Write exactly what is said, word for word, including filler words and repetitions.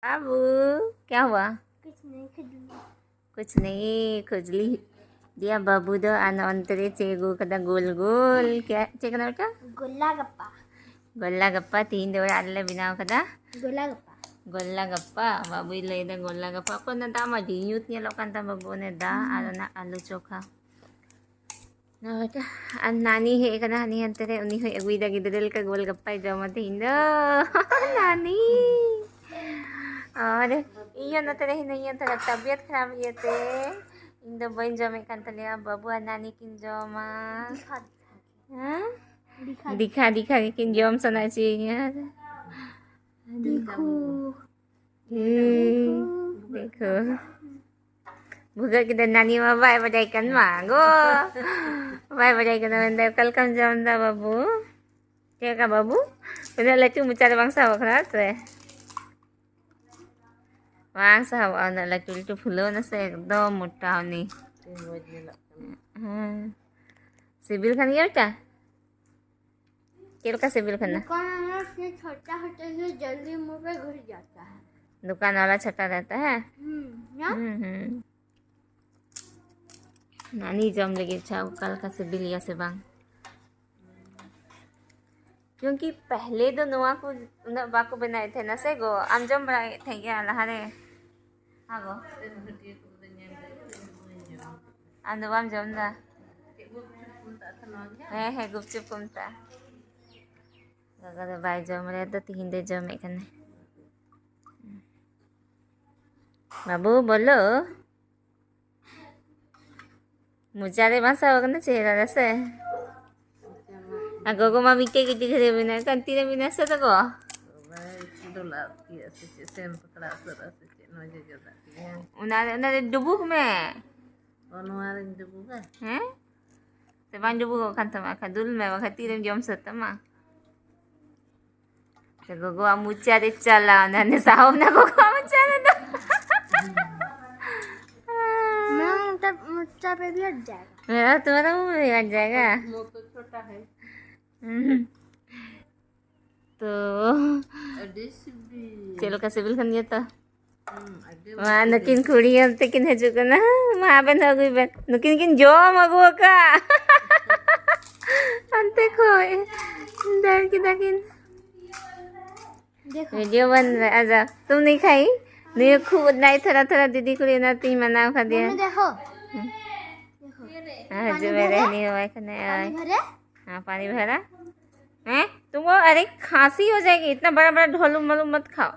बाबू, क्या हुआ? कुछ नहीं, खुजली। कुछ नहीं, खुजली दिया बाबू दो। ᱟᱨ ᱱᱚᱱᱛᱮ ᱨᱮ ᱪᱮᱫ ᱟᱹᱜᱩ ᱠᱟᱫᱟ? ᱜᱳᱞ ᱜᱳᱞ᱾ क्या, ᱪᱮᱫ ᱠᱟᱱᱟ ᱵᱮᱴᱟ? ᱜᱳᱞᱟ ᱜᱟᱯᱟ᱾ ᱜᱳᱞᱟ ᱜᱟᱯᱟ ᱛᱤᱦᱤᱧ ᱫᱚ ᱚᱲᱟᱜ ᱨᱮᱞᱮ ᱵᱮᱱᱟᱣ ᱠᱟᱫᱟ᱾ ᱜᱳᱞᱟ ᱜᱟᱯᱟ᱾ ᱜᱳᱞᱟ ᱜᱟᱯᱟ, ᱵᱟᱵᱩᱭ ᱞᱟᱹᱭᱫᱟ ᱜᱳᱞᱟ ᱜᱟᱯᱟ᱾ ᱚᱠᱚᱭ ᱚᱱᱟ ᱫᱟᱜ ᱢᱟᱹᱰᱤ ᱧᱩᱛ ᱧᱮᱞᱚᱜ ᱠᱟᱱ ᱛᱟᱢᱟ ᱵᱟᱵᱩ, ᱚᱱᱮ ᱫᱟᱜ ᱟᱨ ᱚᱱᱟ ᱟᱞᱩ ᱪᱚᱠᱷᱟ᱾ ᱱᱚᱣᱟ ᱵᱮᱴᱟ, ᱟᱨ ᱱᱟᱱᱤ ᱦᱮᱡ ᱟᱠᱟᱱᱟ ᱦᱟᱹᱱᱤ ᱦᱟᱱᱛᱮ ᱨᱮ, ᱩᱱᱤ ᱦᱚᱸᱭ ᱟᱹᱜᱩᱭᱮᱫᱟ ᱜᱤᱫᱽᱨᱟᱹ ᱞᱮᱠᱟ ᱜᱳᱞ ᱜᱟᱯᱟᱭ ᱡᱚᱢᱟ ᱛᱮᱦᱮᱧ ᱫᱚ᱾ ᱱᱟᱱᱤ᱾ ᱟᱨ ᱤᱧ ᱦᱚᱸ ᱱᱚᱛᱮ ᱨᱮ ᱦᱤᱱᱟᱹᱧᱟ, ᱛᱷᱚᱲᱟ ᱛᱟᱵᱤᱭᱚᱛ ᱠᱷᱟᱨᱟᱯ ᱤᱭᱟᱹᱛᱮ ᱤᱧ ᱫᱚ ᱵᱟᱹᱧ ᱡᱚᱢᱮᱫ ᱠᱟᱱ ᱛᱟᱞᱮᱭᱟ᱾ ᱵᱟᱹᱵᱩ ᱟᱨ ᱱᱟᱱᱤ ᱠᱤᱱ ᱡᱚᱢᱟ᱾ ᱦᱮᱸ? ᱫᱤᱠᱷᱟ᱾ ᱫᱤᱠᱷᱟ ᱫᱤᱠᱷᱟ ᱜᱮᱠᱤᱱ ᱡᱚᱢ ᱥᱟᱱᱟ ᱦᱚᱪᱚᱭᱤᱧᱟ᱾ ᱫᱤᱠᱷᱩ᱾ ᱦᱮᱸ, ᱫᱤᱠᱷᱩ᱾ ᱵᱷᱩᱜᱟᱹᱜ ᱠᱮᱫᱟ ᱱᱟᱱᱤ ᱢᱟ ᱵᱟᱭ ᱵᱟᱰᱟᱭ ᱠᱟᱱ ᱢᱟ ᱜᱚ᱾ ᱵᱟᱭ ᱵᱟᱰᱟᱭ ᱠᱟᱱᱟ ᱢᱮᱱᱫᱟ, ᱚᱠᱟ ᱞᱮᱠᱟᱢ ᱡᱚᱢ ᱫᱟ ᱵᱟᱹᱵᱩ? ᱪᱮᱫ ᱞᱮᱠᱟ ᱵᱟᱹᱵᱩ? ᱩᱱᱟᱹᱜ ᱞᱟᱹᱴᱩ ᱢᱚᱪᱟ ᱨᱮ ᱵᱟᱝ ᱥᱟᱦᱚᱵ ᱠᱟᱱᱟ ᱥᱮ? ᱵᱟᱝ ᱥᱟᱦᱚᱵᱚᱜᱼᱟ, ᱩᱱᱟᱹᱜ ᱞᱟᱹᱴᱩ ᱞᱟᱹᱴᱩ ᱯᱷᱩᱞᱟᱹᱣ ᱱᱟᱥᱮ ᱮᱠᱫᱚᱢ ᱢᱚᱴᱟ ᱩᱱᱤ᱾ ᱟᱹᱰᱤ ᱢᱚᱡᱽ ᱧᱮᱞᱚᱜ ᱠᱟᱱᱟ᱾ ᱦᱮᱸ, ᱥᱤᱵᱤᱞ ᱠᱟᱱ ᱜᱮᱭᱟ ᱵᱮᱴᱟ? ᱪᱮᱫ ᱞᱮᱠᱟ ᱥᱤᱵᱤᱞ ᱠᱟᱱᱟ? दुकान वाला से छोटा होता है, जल्दी मुंह पे घुस जाता है। दुकान वाला छोटा रहता है? हम्म, ना? हम्म, हम्म। ᱱᱟᱱᱤ ᱡᱚᱢ ᱞᱟᱹᱜᱤᱫ᱾ ᱟᱪᱪᱷᱟ, ᱚᱠᱟ ᱞᱮᱠᱟ ᱥᱤᱵᱤᱞ ᱜᱮᱭᱟ ᱥᱮ ᱵᱟᱝ? क्योंकि पहले ᱫᱚ ᱱᱚᱣᱟ ᱠᱚ ᱩᱱᱟᱹᱜ ᱵᱟᱠᱚ ᱵᱮᱱᱟᱣᱮᱫ ᱛᱟᱦᱮᱱᱟ ᱥᱮ ᱜᱚ? ᱟᱢ ᱡᱚᱢ ᱵᱟᱲᱟᱭᱮᱫ ᱛᱟᱦᱮᱸ ᱜᱮᱭᱟ ᱞᱟᱦᱟᱨᱮ? ᱦᱮᱸ ᱜᱚ? ᱟᱢ ᱫᱚ ᱵᱟᱢ ᱡᱚᱢ ᱫᱟ? ᱦᱮᱸ, ᱦᱮᱸ, ᱜᱩᱯᱪᱩᱯ ᱠᱚ ᱢᱮᱛᱟᱜᱼᱟ᱾ ᱜᱚᱜᱚ ᱫᱚ ᱵᱟᱭ ᱡᱚᱢ ᱨᱮ, ᱫᱚ ᱛᱤᱦᱤᱧ ᱫᱚᱭ ᱡᱚᱢᱮᱫ ᱠᱟᱱᱟ᱾ ᱵᱟᱹᱵᱩ, ᱵᱚᱞᱚ᱾ ᱢᱚᱪᱟ ᱨᱮ ᱵᱟᱝ ᱥᱟᱵ ᱠᱟᱱᱟ ᱪᱮᱦᱨᱟ ᱨᱮ ᱥᱮ? ᱟᱨ ᱜᱚᱜᱚ ᱢᱟ ᱢᱤᱫᱴᱮᱡ ᱜᱮ ᱰᱤᱜᱽᱨᱤ ᱢᱮᱱᱟᱜ ᱠᱟᱱ, ᱛᱤᱨᱮ ᱢᱮᱱᱟᱜ ᱥᱮ ᱛᱟᱠᱚ? ᱵᱟᱭ ᱫᱩᱞᱟᱜ ᱜᱮᱭᱟ ᱥᱮ ᱪᱮᱫ, ᱥᱮᱱ ᱯᱟᱠᱲᱟ ᱩᱛᱟᱹᱨᱚᱜᱼᱟ ᱥᱮ ᱪᱮᱫ, ᱱᱚᱣᱟ ᱡᱚᱡᱚ ᱫᱟᱜ ᱛᱮᱜᱮ᱾ ᱚᱱᱟ ᱨᱮ, ᱚᱱᱟ ᱨᱮ ᱰᱩᱵᱩᱠ ᱢᱮ᱾ ᱚ, ᱱᱚᱣᱟ ᱨᱮᱧ ᱰᱩᱵᱩᱠᱟ? ᱦᱮᱸ? ᱥᱮ ᱵᱟᱝ ᱰᱩᱵᱩᱠᱚᱜ ᱠᱟᱱ ᱛᱟᱢᱟ? ᱟᱠᱷᱟᱡ ᱫᱩᱞ ᱢᱮ, ᱵᱟᱠᱷᱟᱡ ᱛᱤᱨᱮᱢ ᱡᱚᱢ ᱥᱟᱹᱛ ᱛᱟᱢᱟ᱾ ᱥᱮ ᱜᱚᱜᱚᱣᱟᱜ ᱢᱚᱪᱟ ᱨᱮ ᱪᱟᱞᱟᱣ ᱱᱟ, ᱦᱟᱱᱮ ᱥᱟᱦᱚᱵ ᱱᱟ ᱜᱚᱜᱚᱣᱟᱜ ᱢᱚᱪᱟ ᱨᱮᱫᱚ᱾ ᱢᱟᱢᱟ, ᱢᱚᱪᱟ, ᱢᱚᱪᱟ ᱯᱮ ᱵᱤᱭᱟᱨ ᱡᱟᱭᱜᱟ᱾ मेरा तुम्हारा मुंह बिगड़ जाएगा। मुंह तो छोटा है। हम्म। ᱛᱚ ᱪᱮᱫ ᱞᱮᱠᱟ ᱥᱤᱵᱤᱞ ᱠᱟᱱ ᱜᱮᱭᱟ ᱛᱚ? ᱢᱟ ᱱᱩᱠᱤᱱ ᱠᱩᱲᱤ ᱚᱱᱛᱮ ᱠᱤᱱ ᱦᱤᱡᱩᱜ ᱠᱟᱱᱟ᱾ ᱢᱟ ᱟᱵᱮᱱ ᱦᱚᱸ ᱟᱹᱜᱩᱭ ᱵᱮᱱ᱾ ᱱᱩᱠᱤᱱ ᱠᱤᱱ ᱡᱚᱢ ᱟᱹᱜᱩ ᱟᱠᱟᱫ᱾ ᱚᱱᱛᱮ ᱠᱷᱚᱡ ᱫᱟᱹᱲ ᱠᱮᱫᱟ ᱠᱤᱱ᱾ ᱵᱷᱤᱰᱤᱭᱳ ᱵᱚᱱ ᱟᱡᱟ ᱛᱩᱢ ᱱᱤᱠᱷᱟᱭ ᱱᱩᱭ ᱠᱷᱩᱵ ᱱᱟᱭ ᱛᱷᱚᱲᱟ ᱛᱷᱚᱲᱟ ᱫᱤᱫᱤ ᱠᱩᱲᱤ ᱚᱱᱟ ᱛᱤᱧ ᱢᱟᱱᱟᱣ ᱠᱟᱫᱮᱭᱟ᱾ ᱦᱤᱡᱩᱜ ᱢᱮ ᱨᱮ ᱦᱟᱹᱱᱤ ᱦᱚᱦᱚᱭ ᱠᱟᱱᱟ᱾ ᱦᱮᱸ ᱯᱟᱱᱤ ᱵᱷᱟᱨᱟ᱾ ᱦᱮᱸ ᱛᱩᱢ ᱟᱨᱮ ᱠᱷᱟᱸᱥᱤ ᱦᱚ ᱡᱟᱭᱮᱜᱤ ᱤᱛᱱᱟ ᱵᱟᱲᱟ ᱵᱟᱲᱟ ᱰᱷᱚᱞᱩ ᱢᱟᱞᱩ ᱢᱚᱛ ᱠᱷᱟᱣ᱾